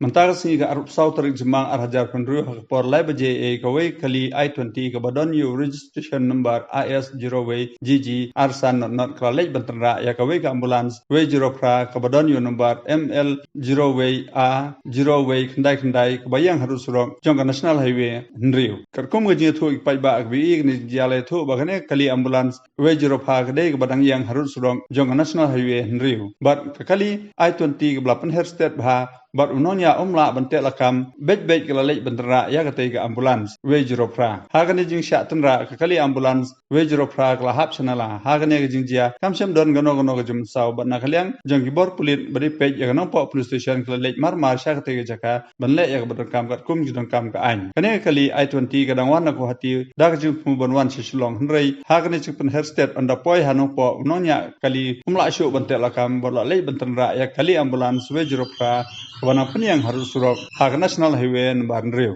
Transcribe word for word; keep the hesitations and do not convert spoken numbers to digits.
Mynta ka sngi ka arphew saw tarik Jymmang ar hajar phew hynriew ha ka por lai baje, e, kawei ka kali i twenty kaba don ïa u registration number A S zero wei G G ar san not not ka la leit ban tynrah ïa kawei ka ambulance wei zero phra kaba don ïa u number M L zero wei A zero wei khyndai khyndai kaba ïeng harud surok jong ka National Highway hynriew. Katkum ka jingïathuh ki paidbah kaba ïohi, kane ka jingïathuh ba kane ka kali ambulance wei zero phra ka dei kaba dang ïeng harud surok jong ka National Highway hynriew. Bad ka kali i twenty kaba la pynher stet bha bad u nongñiah um lah ban teh lakam, beit beit ka la leit ban tynrah ïa katei ka ambulance wei zero phra. Ha kane jingshah tynrah ka kali ambulance wei zero phra ka la hap sha nala. Ha kane ka jingjia kam shym don kano kano ka jingmynsaw bad na ka liang jong ki bor pulit ba dei peit ïa ka Nongpoh Police Station ka la leit mar mar sha katei ka jaka ban leh ïa kaba donkam katkum ki donkam ka aiñ. Kane ka kali i twenty ka dang wan na Guwahati da ka jingthmu ban wan sha Shillong, hynrei ha kane jingpynher stet ynda poi ha Nongpoh u nongñiah kali um lah shuh ban teh lakam bad la leit ban tynrah ïa ka kali ambulance wei zero phra kaba nang pynïeng harud surok ha ka National Highway number hynriew.